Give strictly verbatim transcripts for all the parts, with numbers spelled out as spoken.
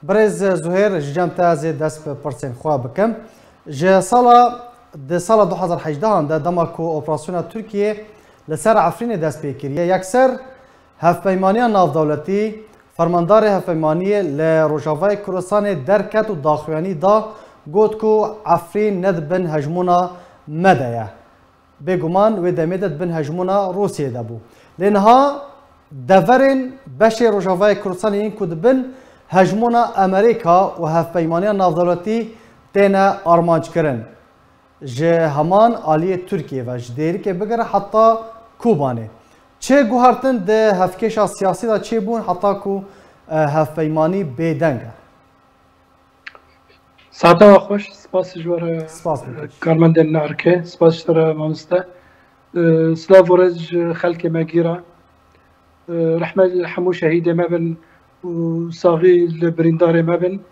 Birêz Zuhêr, ji cem te ez ê dest bi pirsên xwe bikim. Ji sala, di sala du hazar hejdehan de, dema ku operasyona Tirkiyê li ser Efrînê dest pê kiriye, yekser hevpeymaniya navdewletî, fermandarê hevpeymaniyê li Rojavayê Kurdistanê derket û daxuyanî da, got ku Efrîn ne di bin hejmûna me de ye. Bêguman wê demê de di bin hejmûna Rûsiyê de bû. Lê niha deverên beşê Rojavayê Kurdistanê yên ku di bin hejmûna Amerîka û hevpeymaniya navdewletî têne armanckirin. Ji heman aliyê Tirkiyê ve, ji Dêrikê bigire heta Kobanê. Çi guhertin di hevkêşa siyasî de çêbûn heta ku, e, hevpeymanî bêdeng e? Saeta we xweş, spas ji we re, Spas bikim. Karmendên N R K, spas ji te re mamoste. Silav û rêz ji xelkê me gîra. Rehmet li hemû şehîdê me bin û saxî li birîndarê me bin.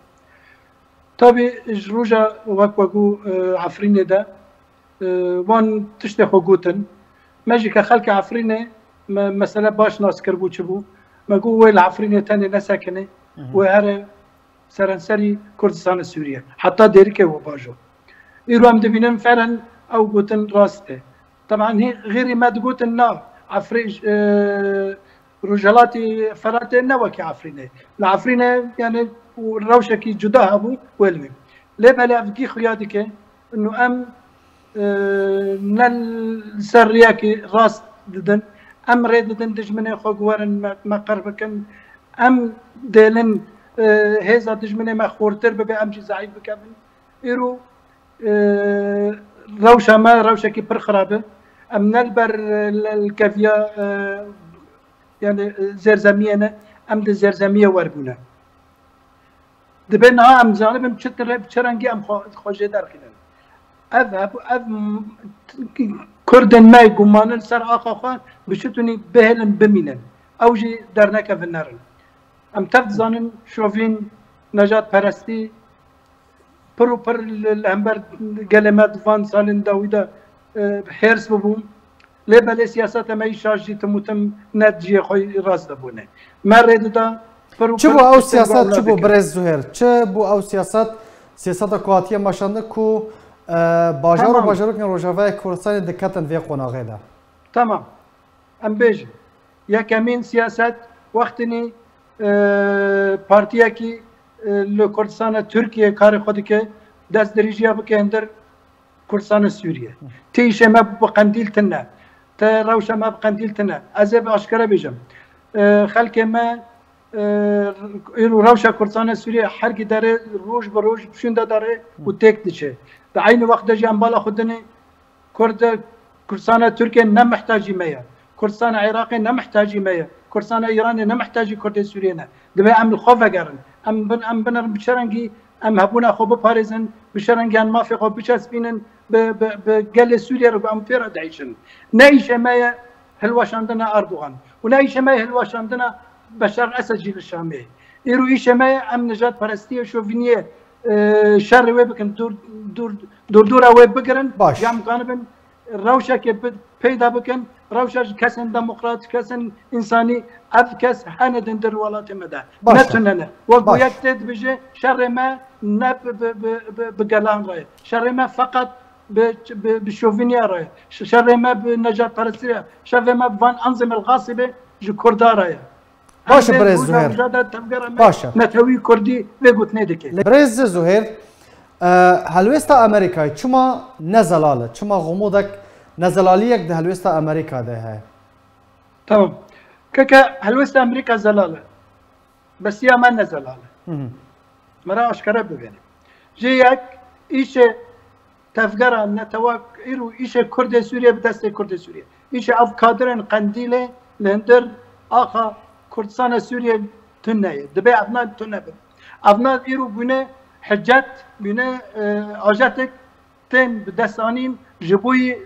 Tabî ji roja wek we got, Efrînê de, e, wan tiştê xwe gotin. Me jî ke xelkê Efrînê me mesele baş nas kiribû çi bû. Me got wê li Efrînê tenê nesekinê, Hı hı. wê here serenserî Kurdistanê Sûriye. Heta Dêrikê we bajo. Îro em dibînin feren ew gotin rast e. Teban hî xêrî me digotin na, Efrîn, e, Rojhelatê Feratê ne wekî Efrînê. Li Efrînê, yani, û rewşekî cuda hebû, wê li wê. Lê belê ev gî xuya dike, û em, e, ne li ser riyekî rast didin. Em rê didin dijminê xwe ku werin me, me qir bikin. Em dêlin, e, hêza dijminê me xurtir bibe, em jî zeîf bikevin. Îro, e, rewşa me rewşekî pir xirab e. Em ne li ber, e, li, li keviya, e, yani, e, zêrzemiyê ne, em di zêrzemiyê werbûne. Dibe niha em zanibin çi tire, çi rengî em xwe, xwe jê derxînin. Ev hebû, ev m-, Kurdên me gumanin ser axa xwe, bi çi tunî bihêlin bimînin. Ew jî dernekevin nerin. Em tev dizanin şovîn, nejadperestî, pir û pir li, li hember gelê me di van salên dawî de, e, hêrs bibû. Lê belê siyaseta me îşa jî tim û tim ne cihê xwe rast de bûne. Me rê dida pir û Çi pir bû ew tiştên siyaset, çi bû, birêz Zuhêr? Çi bû ew siyaset, siyaseta ku hatiye meşandin ku, e, bajar û Tamam. bajarokên Rojavayê Kurdistanê diketin vê qonaxê de? Tamam. Em bêjin. Yekemîn siyaset, wextinî, e, partiyekî, e, li Kurdistana Tirkiye karê xwe dike, dest dirêjiya bike hindir Kurdistana Sûriye. Ti îşê me bi qendîl tune. Ti rewşa me bi qendîl tune. Ez ê bi aşkere bêjim. E, xelkê me, e, îro rewşa Kurdistana Sûriye her giderê roj bi roj şûnde dare û têk diçe. Di eynî wext de jî em bala xwe dinê Kurd, Kurdistana Tirkiye ne mihtacî me ye. Kurdistana Iraqê ne mihtacî me ye. Kurdistana Îranê ne mihtacî Kurdê Sûriye ne. Divê em li xwe vegerin. Em bin, em binerin bi çi rengî em hebûna xwe biparêzin, bi çi rengî em mafê xwe biçespînin, bi, bi, bi gelê Sûriye re ku em pê re diêşin. Ne îşê me ye hilweşandina Erdogan û ne îşê me ye hilweşandina Beşar Esed jî li Şamê. Îro îşê me ye em nijadperestiyê, şovîniyê, e, şerê wê bikin, dûr, dûr, dûrdûra wê bigirin, Baş. ya em kanibin rewşekê bi-, peyda bikin, rewşa ji kesên demokrat, ji kesên însanî, ev kes hene dindir welatê me de. Baş. Ne tune ne. Wek Baş. yek tê dibêje, şerê me ne bi, bi, bi, bi, bi gelan re ye. Şerê me feqet bi, bi, bi şovîniya re ye. Ş-, şerê me bi nejadperestî re ye. Şerê me bi van enzîmê xasî be ji Kurda re ye. Baş e, Em dê birêz roja Zuher. Rojada tevgera me Baş e. netewî Kurdî vê gotinê dike. Lê birêz Zuher, e, helwêsta Amerîkayê çima ne zelal e? Çima xumûdek, nezelaliyek di helwêsta Amerîka de heye? Tamam. Keke helwêsta Amerîka zelal e. Besiya me ne zelal e. Hı hı. Me re aşkere bibêne. Jê yek, îşê tevgera netewa îro îşê Kurdê Sûriyê bi destê Kurdê Sûriyê. Îşê ev kadirên Qendîlê li hundir axa Kurdistana Sûriyê tune ye. Dibê evna tune bin. Evna îro bûne hicet, bûne, e, ajetek tên bi dest anîn ji bo yî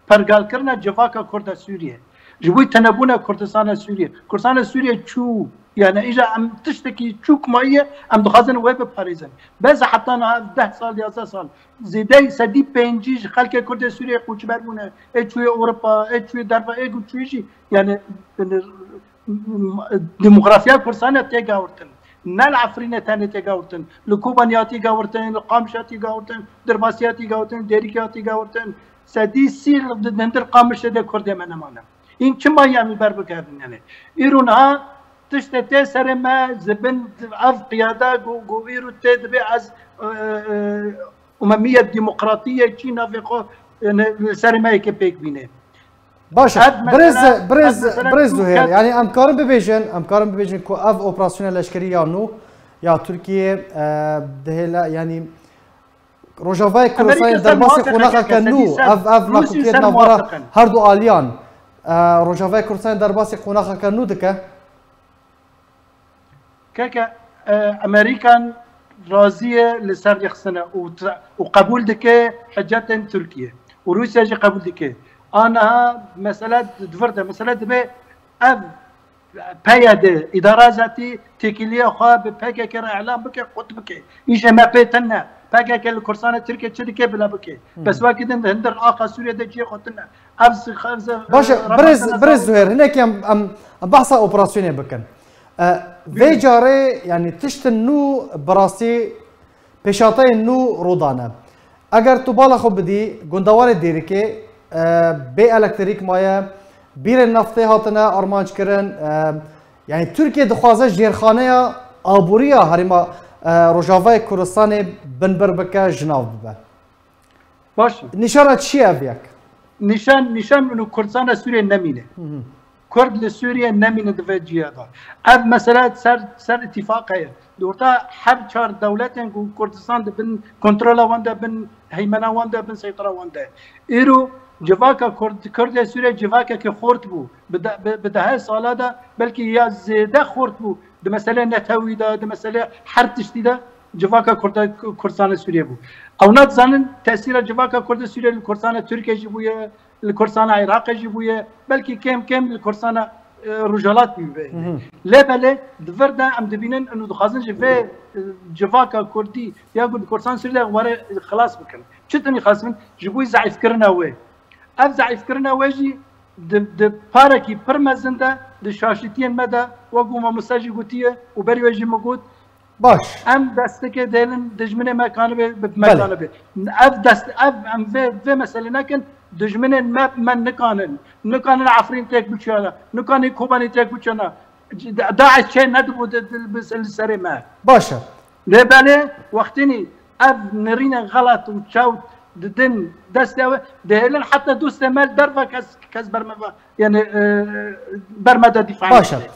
pergalkirina civaka Kurda Sûriyê. Ji bo tenebûna Kurdistana Sûriyê. Kurdistana Sûriyê çû, yani îja em tiştekî çûk mayiye, em dixwazin wê biparêzin. Bes heta niha ev deh sal, yazdeh sal, zêdeyî sedî pêncî ji xelkê Kurdê Sûriyê koçber bûne. Ê çûye Ewropa, ê çûye derve, ê ku çûye jî, yani, yani, demografiya Kurdistanê tê gawirtin. Ne li Efrînê tenê tê gewirtin. Li Kobanî hatî gewirtin, li Qamişê hatî gewirtin, Dirbasî hatî gewirtin, Dêrikê hatî gewirtin. Sedî sî li hundir Qamişê de Kurdê me nemane. Hîn çima em li ber bikevin, yanî? Îro niha tiştê tê serê me, ji bin ev qiyada ku, ku îro tê dibê ez, e, e, umemiyet demokratiyê çî navê xwe, e, ne, li serê me yekê pêk bîne. Baş e. Ev Birêz, mesela, birêz, ev mesela birêz tu Zuhêr, ke- yanî em karin bibêjin, em karin bibêjin ku ev operasyona leşkerî ya nû ya Tirkiyê, e, dihêle, yanî Rojavayê Kurdistanê Amerîka ser derbasî muwafiqe qonaxeke keke, nû, sedî ser ev, ev Rûsya nakokiyet ser navbera muwafiqin. Her du aliyan, e, Rojavayê Kurdistanê derbasî qonaxeke nû dike. Keke, e, Amerîkan razî ye li ser rêxistina û t-, û qebûl dike hicetên Tirkiye û Rûsya jî qebûl dike. Aniha mesele di vir de, mesele dibe ev P Y D, Îdara Azadî têkiliya xwe bi P K K re îlan bike, qut bike. Îşê me pê tune. P K K li Kurdistanê Tirkiye çi dike bila bike. Bes wekî din di hundir axa Sûriyê de cihê xwe tune. Ev si-, ev si-, Baş e, birêz, birêz Zuhêr, hinekî em, em, em behsa operasyonê bikin. E, vê carê, yanî tiştin nû bi rastî pêşhateyên nû rû dane. Eger tu bala xwe bidî, gundewarê Dêrikê, e, bê elektrîk maye, bîrên neftê hatine armanc kirin, e, yanî Tirkiye dixwaze jêrxaneya aboriya Herêma, e, Rojavayê Kurdistanê binbir bike, ji nav bibe. Baş e. Nîşana çi ye ev yek? Nîşan, nîşan û Kurdistana Sûriyê nemîne. Hı hı. Kurd li Sûriyê nemîne di vê cihê de. Ev mesele ser, ser îtîfaq heye. Di orta her çar dewletên ku Kurdistan di bin kontrola wan de, bin heymena wan de, bin seytera wan de. Îro civaka Kurd, Kurdê Sûriyê civakeke xurt bû. Bi de-, bi, bi dehê sala de belkî ya zêde xurt bû. Di meselê netewî de, di meselê her tiştî de civaka Kurda, Kurdistana Sûriyê bû. Ew nadizanin tesîra civaka Kurda Sûriyê li Kurdistana Tirkiyê jî bûye, li Kurdistana Iraqê jî bûye, belkî kêm kêm li Kurdistana, e, Rojhilat bûye. Hı hı. Lê belê di vir de em dibînin û dixwazin ji vê, e, civaka Kurdî ya ku di Kurdistana Sûriyê de were xilas bikin. Çi tiştî xilas bikin? Ji bo zeîfkirina wê. Ev zeîfkirina wê jî di, di parekî pir mezin de di şaşitiyên me de, wek ku mamoste jî gotiye û berî wê jî min got, Baş. Em destekê dêlin dijminê me kanibe, bi me Belê. kanibe. Ev dest, ev em vê, vê meselê nekin, dijminên me, me nikanin. Nikanin Efrîn têk biçûyana, nikanin Kobanî têk biçûyana. Da-, DAIŞ çê nedibû di, di, bi, li serê me. Baş e. Lê belê wextînî ev nirînên xelat û çewt didin destê ew, dihêlin heta dostê me li derve kes, kes ber me ve, yani, e, ber me de dîfa Baş e. dike.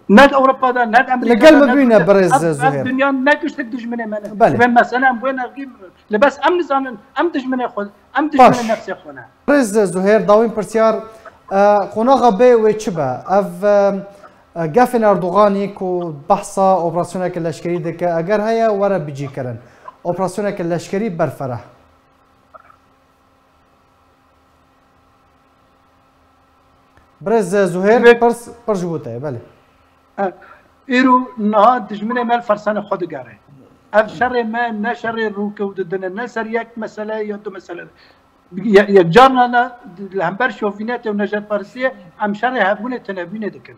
Ne di Ewropa de, ne di Amerîka Li gel de, me ne bîne, Dîfaê birêz Ev, ev Zuhêr. Dinya ne giştik dijminê me ne. Belê. Ve mesela em wê nevgî, li bes em nizanin, em dijminê xwe, em Baş. dijminê nefsê xwe ne. Birêz Zuhêr, dawîn pirsyar, e, qonaxa bê wê çi be? Ev, e, e, gefên Erdoganî ku behsa operasyoneke leşkerî dike, eger heye were bicîkirin. Operasyoneke leşkerî berfereh. Birêz Zuhêr, Wê- pirs, pir ji bo te ye, belê. E, Îro niha dijminê me li fersana xwe digere. Ev şerê me ne şerê rûkew didine, ne ser yek mesele ya du mesele. Ye-, yek carna ne li hember şovînetê û nejadperestiyê em şerê hevbûnê tenevbûnê dikin.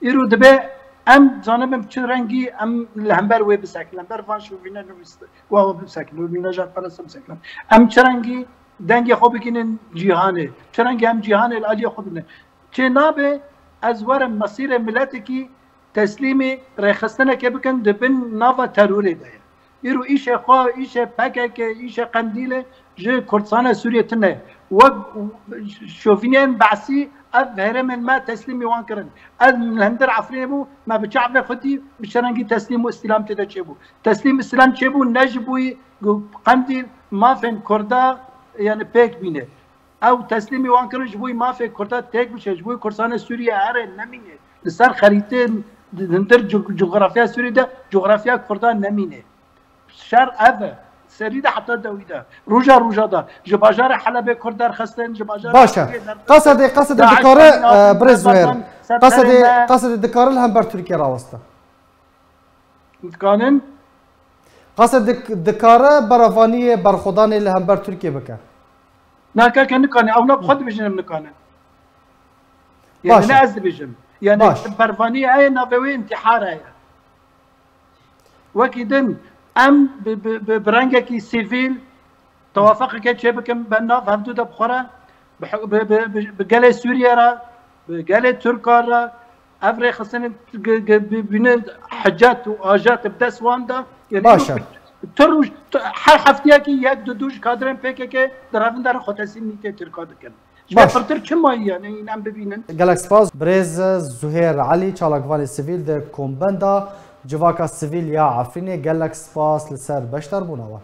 Îro dibe em zanibin çi rengî em li hember wê bisekinin, li hember van şovîne nivîst-, wa, wa bisekinin, û nejadperest bisekinin. Em çi rengî dengê xwe bigînin cîhanê, çi rengî em cîhanê li aliyê xwe bigînin. Çê nabe ez werim mesîrê miletekî teslîmî rêxistineke bikin di bin nava terorê de ye. Îro îşê xwe, îşê P K K, îşê Qendîlê ji Kurdistana Sûriyê tune. Wek şovînên Be'sî ev herêmên me teslîmî wan kirin. Ev li hundir Efrînê bû, me bi çavê xwe dî bi çi rengî teslîm û îstîlam tê de çêbû. Teslîm îstîlam çêbû ne ji bo ku Qendîl mafên Kurda, yani, pêk bîne. Ew teslîmî wan kirin ji bo mafê Kurda têk biçe, ji bo Kurdistana Sûriyê here nemîne. Li ser xerîtê di hundir cug-, cografya Sûriyê de cografya Kurda nemîne. Şer ev e. Serî de heta dewî de. Roja roja de. Ji bajarê Helebê Kurd derxistin, ji bajarê Baş e. Sûriyê derxistin. Qasedê, Qasedê DAIŞ dikare, tevî e, birêz Zuhêr. Qasedê, Qasedê dikare li hember Tirkiye raweste. Dikanin? Qase dik-, dikare berevaniyê berxwedanê li hember Tirkiye bike? Na keke nikane, ew na bi xwe dibêjin em nikane. Yani Baş e. ne ez dibêjim. Yani Baş. Bervaniyê heye, navê wê intihar heye. Wekî din em bi, bi, bi, bi rengekî sivîl tewafeqeke çêbikin ber nav hevdû de bi xwe re, bi, bi, bi, bi, bi gelê Sûriye re, bi gelê Tirkan re, ev rêxistinên g-, g-, bi-, bîne hicet û ajet bi dest wan de. Yanî Baş e. tu roj, tu, her hefteyekî yek du du ji kadrên P K K di revin de re xwe teslîm nîtê Tirka dikin. Ji vê Baş. pirtir çi mayî ye? Yanî em bibînin. Gelek spas. Birêz Zuhêr Elî, çalakvanê sivîl di kombenda Civaka Sivîl ya Efrînê, gelek spas li ser beşdarbûna we.